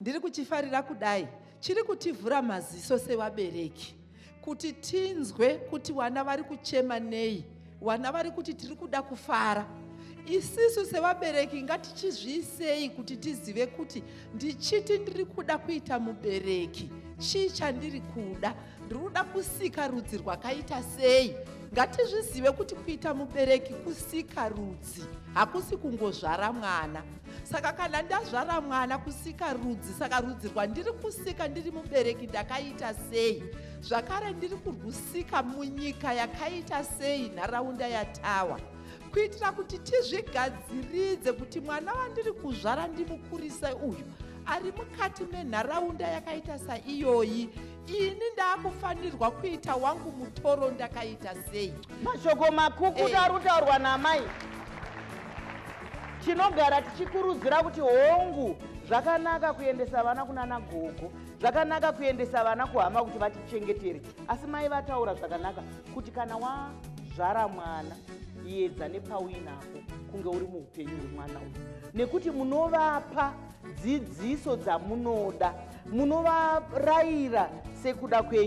Ndiri kuchifarira kudai, chiri kutivhura maziso sevabereki kuti tinzwe kuti vana vari kuchema nei, vana vari kuti tiri kuda kufara. Isisu sevabereki ngatichizviisei kuti tizive kuti ndichiti ndiri kuda kuita mubereki, chii chandiri kuda, ndiri kuda kusika rudzi rwakaita sei. Ngatizvizive kuti kuita mubereki kusika rudzi, hakusi kungozvara mwana. Saka kana ndazvara mwana, kusika rudzi. Saka rudzi rwandiri kusika ndiri mubereki ndakaita sei? Zvakare ndiri kurwusika munyika yakaita sei, nharaunda yatawa, kuitira kuti tizvigadziridze kuti mwana wandiri kuzvara ndimukurise uyu ari mukati menharaunda yakaita saiyoyi, ini ndaakufanirwa kuita wangu mutoro ndakaita sei? Mashoko makukutu ari kutaurwa namai. Tinogara tichikurudzira kuti hongu, zvakanaka kuendesa vana kunana gogo, zvakanaka kuendesa vana kuhama kuti vatichengetere, asi mai vataura zvakanaka kuti kana wazvara mwana, yedza nepauinapo kunge uri muupenyu hwemwana uyu, nekuti munovapa dzidziso dzamunoda, munovarayira sekuda kwenyu.